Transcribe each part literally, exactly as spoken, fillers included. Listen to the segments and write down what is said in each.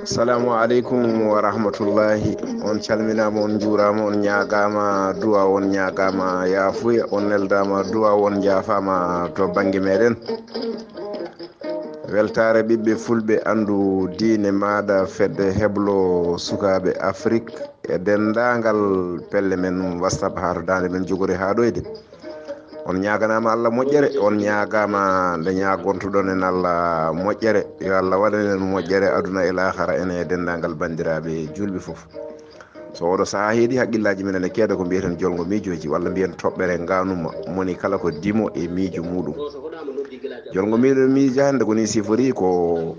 Assalamu aleykum wa rahmatullahi. On calminaama, on njuuraama, on ñaagaama duwa, on ñaagaama yaafuya, on neldaama duwa, on njaafaama to bannge meɗen. Weltaare ɓiɓɓe fulɓe, anndu diine maaɗa, fedde heblo sukaaɓe Afrik e denndaangal pelle men WhatsApp haa to daande men jogori haa ɗoyde. On ñaaganaama Allah moƴƴere, on ñaagaama nde ñaagontoɗon en Allah moƴƴere. Yo Allah waɗan en moƴƴere aduna e laakara, enen e denndaangal banndiraaɓe juulɓe fof. So oɗo sahaa heedi, haqqillaaji men ene keeda ko mbiyeten jolngo miijooji, walla mbiyen toɓɓere ngaanuma, moni kala ko dimo e miijo muuɗum. Jolngo miijo miija hannde ko nii sifori, ko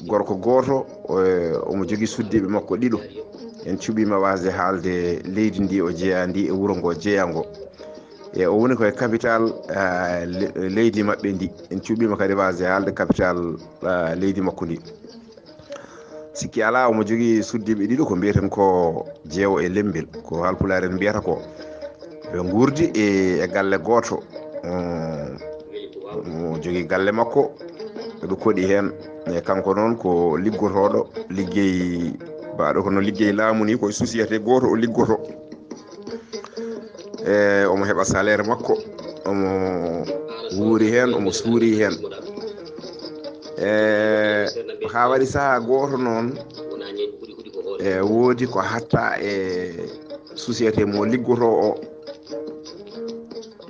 gorko gooto, o, omo jogii suddiiɓe makko ɗiɗo. En cuɓiima waasde haalde leydi ndi o jeyaa ndi e wuro ngo jeyaa ngo. E o woni ko e capital, ah, le-, leydi maɓɓe ndi. En cuɓiima kadi waasde haalde capital, ah, leydi makko ndi. Sikki alaa, omo jogii suddiiɓe ɗiɗo ko mbiyeten ko Jeewo e Lemmbel, ko Haalpulaar en mbiyata ko. Ɓe nguurdi e, e galle gooto. Mm, omo jogii galle makko, ɓe koɗi heen. E kanko noon ko liggotooɗo, liggey, mbaaɗo kono liggey laamu ni, ko e société gooto o liggoto. E omo heɓa salaire makko, omo wuuri heen, omo suuri heen. E haa waɗi sahaa gooto noon, e woodi ko hatta e société mo liggotoo o,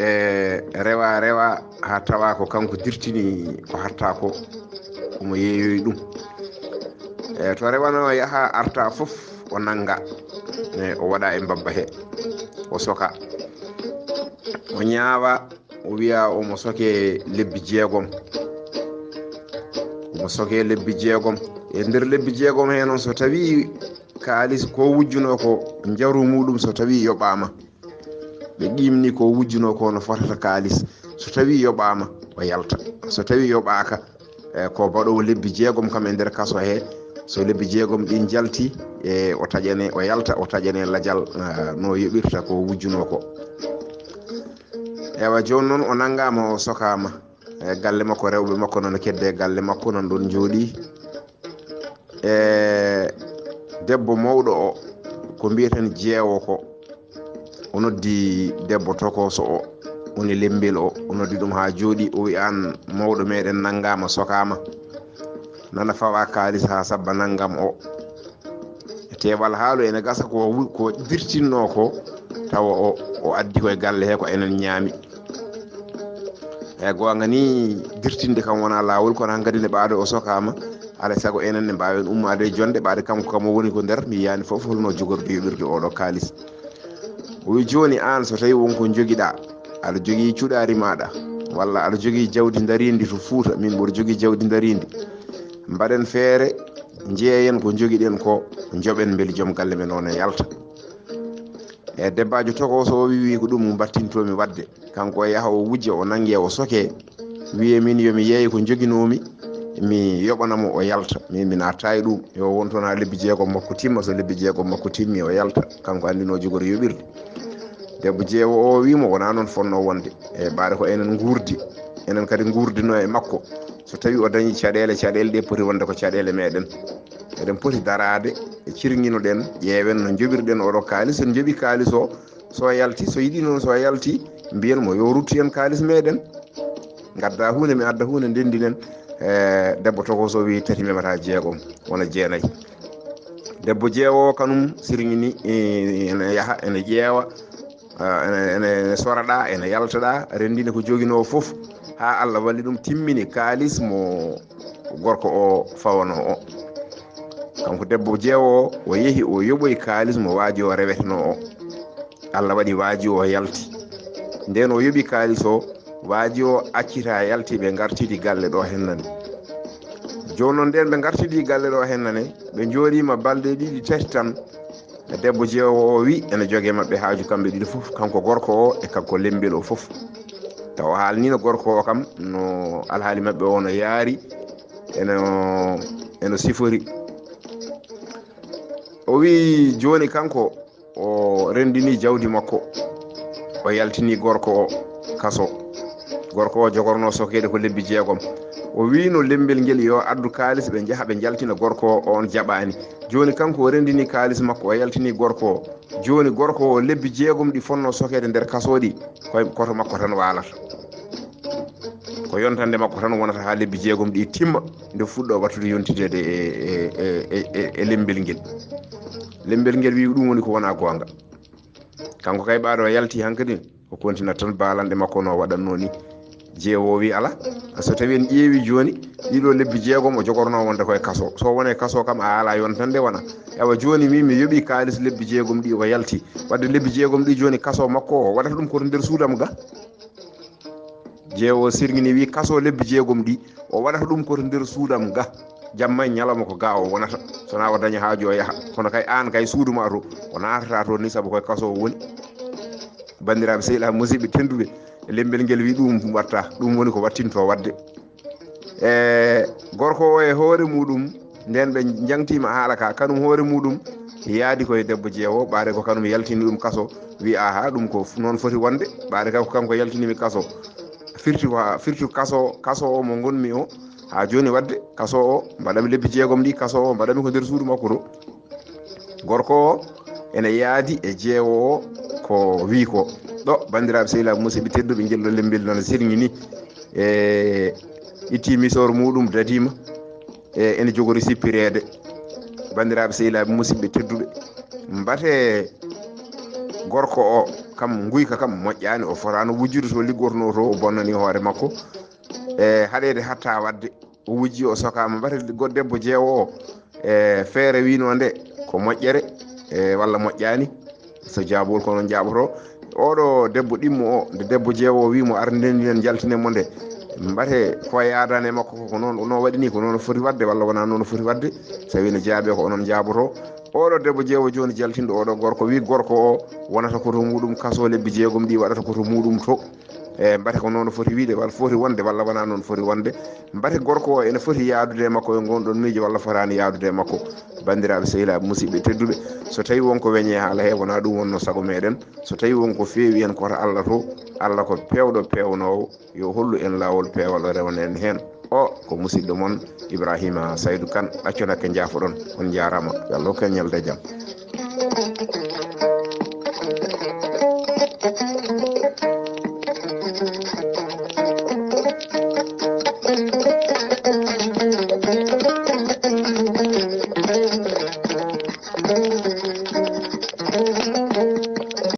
e rewa rewa haa tawa ko kanko dirtini ko hatta ko, omo yeeyoyi ɗum. E to rewanoo yaha arta fof, o nannga, e o waɗa e mbabba he, o soka, o ñaawa, o wiya omo soke lebbi jeegom. Omo soke lebbi jeegom. E nder lebbi jeegom he noon, so tawi kaalis ko wujjunoo ko njaru muuɗum, so tawi yoɓaama, ɓe qimni ko wujjunoo ko no fotata kaalis, so tawi yoɓaama, o yalta. So tawi yoɓaaka, e ko baɗoowo lebbi jeegom kam e nder kaso he, so lebbi jeegom ɗin njalti, e o taƴane, o yalta, o taƴane lajal, ah, no yoɓirta ko wujjunoo ko. Ewa, jooni noon o nanngaama, o sokaama. E galle makko, rewɓe makko noon kedde e galle makko, noon ɗoon njooɗii. E debbo mawɗo o, ko mbiyeten Jeewo ko, o noddi debbo tokooso o, woni Lemmbel o, o noddi ɗum haa jooɗii, o wi, "Aan mawɗo meɗen nanngaama, sokaama, nana fawa kaalis haa sabba nanngam o." E teewal haalu ene gasa ko wu-, ko dirtinnoo ko, tawa o, o addi ko e galle he ko enen ñaami. E goonga ni, dirtinde kam wonaa laawol, kono hankadi nde ɓaade o sokaama, alaa e sago enen ne mbaawen ummaade e jonde, ɓaade kanko kam o woni ko nder, mi yiyaani fof holno jogordu yoɓirde oɗo kaalis. O wi, "Jooni aan, so tawi won ko njogiɗaa, aɗa jogii cuɗaari maaɗa, walla aɗa jogii jawdi ndariindi to Fuuta, min mboɗo jogii jawdi ndariindi. Mbaɗen feere, njeeyen ko njogiɗen ko, njoɓen mbeli joom galle men o ne yalta." E debbaajo tokooso o wi, wi, "Ko ɗum mbattintoomi waɗde." Kanko o yaha o wujja, o nannge, o soke. Wiye, "Min yo mi yeey ko njoginoomi, mi yoɓana mo, o yalta. Min, mi naattaa e ɗum. Yo won toon haa lebbi jeegom makko timma. So lebbi jeegom makko timmi, o yalta. Kanko anndi no jogori yoɓirde." Debbo Jeewo o wi mo, "Wonaa noon fotnoo wonde. E ɓaade ko enen nguurdi, enen kadi nguurdinoo e makko. So tawi o dañi caɗeele, caɗeele ɗe poti wonde ko caɗeele meɗen. Eɗen poti daraade, e cirŋino-ɗen, ƴeewen no njoɓirɗen oɗo kaalis. En njoɓi kaalis o, so yalti, so yiɗi noon, so yalti, mbiyen mo yo ruttu en kaalis meɗen. Ngadda huunde, mi adda huunde, ndenndinen." E debbo tokooso wi, "Tati mi heɓata jeegom, wona jeenayi." Debbo Jeewo o kanum sirŋini, e, ene yaha, ene ƴeewa, a, ene, ene, ene soraɗa, ene yaltaɗa, renndina ko joginoo fof, haa Allah walli ɗum, timmini kaalis mo gorko o fawanoo o. Kanko debbo Jeewo o, o yehi, o yoɓoyi kaalis mo waaji o rewetenoo o. Allah waɗi waaji o yalti. Ndeen o yoɓi kaalis o, waaji o accita yalti, ɓe ngartidi galle ɗo hennani. Jooni noon ndeen ɓe ngartidi galle ɗo hennani, ɓe njooɗiima balɗe ɗiɗi, tati tan, debbo Jeewo o wi ene jogee maɓɓe haaju kamɓe ɗiɗo fof, kanko gorko o e kanko Lemmbel o fof. Tawa o haalniino gorko o kam no alhaali maɓɓe o no yaari, eno, eno sifori. O wi, "Jooni kanko, O renndini jawdi makko, o yaltini gorko o kaso. Gorko o jogorno sokeede ko lebbi jeegom. O wiino lemmbel ngel yo addu kaalis, ɓe njaha ɓe njaltina gorko o, on jaɓaani. Jooni kanko o renndini kaalis makko, o yaltini gorko o. Jooni gorko o, lebbi jeegom ɗi fotnoo sokeede nder kaso ɗi, koye koto makko tan waalata. Ko yontannde makko tan wonata haa lebbi jeegom ɗi timma, nde fuɗɗoo waɗtude yontideede e, e, e, e, e lemmbel ngel. Lemmbel ngel wiyi ɗum woni ko wonaa goonga. Kanko kay ɓaaɗo yalti hankadi, o kontina tan baalanɗe makko no waɗatnoo ni. Jeewo wi ala. So tawi en ƴeewi jooni, ɗiɗo lebbi jeegom o jogorno wonde koye kaso. So wone kaso kam a ala yontande wona. Ewa jooni min mi yoɓi kaalis lebbi jeegom ɗi o yalti. Wadde lebbi jeegom ɗi jooni kaso makko o waɗata ɗum ko to nder suudam ga. Jeewo sirgini wi kaso lebbi jeegom ɗi o waɗata ɗum ko to nder suudam ga. Jamma e ñalawma ko ga o wonata. Sona o daña haaju o yaha. Kono kay aan kay suudu ma to o naatata to ni sabu koye kaso o woni. Banndiraaɓe sehilaaɓe musidɓe tedduɓe, lemmbel ngel wi ɗum watta, ɗum woni ko wattinto waɗde. E gorko o e hoore muɗum, nden ɓe jangtima haala ka, kanum hoore muɗum yaadi koye debbo jeewo, ɓaade ko kanum yaltini ɗum kaso, wi aha ɗum ko noon foti wonde, ɓaade kay ko kanko yaltinimi kaso. Firti ko ha firti kaso, kaso o mo ngonmi o ha joni, wadde kaso o mbaɗami lebbi jeegom ɗi, kaso o mbaɗami ko nder suudu makko to. Gorko o ene yaadi e jeewo o ko wi ko ɗo. Banndiraaɓe sehilaaɓe musidɓe tedduɓe, ngel ɗo lemmbel nana sirŋi ni, e itti misor muɗum dadima. E ene jogori sippireede. Banndiraaɓe sehilaaɓe musidɓe tedduɓe, mbate gorko o kam nguyka kam moƴƴaani, o fotaano wujjude to liggornoo to, o bonnani hoore makko. E haɗeede hatta waɗde o wujji o sokaama, mbate go debbo jeewo o e feere wino nde ko moƴƴere e walla moƴƴaani. So jaabol ko noon jaaboto. Oɗo debbo ɗimmo o, nde debbo jeewo o wi mo ar ndendinen jaltinen mo nde, mbate ko yaadani e makko ko noon no waɗi ni, ko noon foti waɗde walla wona noon foti waɗde? Tawi ne jaabe ko onon jaaboto. Oɗo debbo jeewo joni jaltinɗo oɗo gorko wi gorko o wonata ko to muɗum kaso lebbi jeegom ɗi waɗata ko to muɗum to. E mbate ko noon foti wiide walla foti wonde walla wona noon foti wonde? Mbate gorko o ene foti yaadude e makko e ngon ɗon miijo walla fotaani yaadude e makko? Banndiraaɓe sehilaaɓe musidɓe tedduɓe, so tawi won ko weñe haala he wona ɗum wonno sago meɗen. So tawi won ko feewi en koto Allah to, Allah ko peewɗo peewnoowo, yo hollu en laawol peewal o rewna en heen. O ko musidɗo mon Ibrahima Saydou Kane, ɗacco nakke njaafoɗon. On njaaraama, yo Allah hokku en ñalde jam.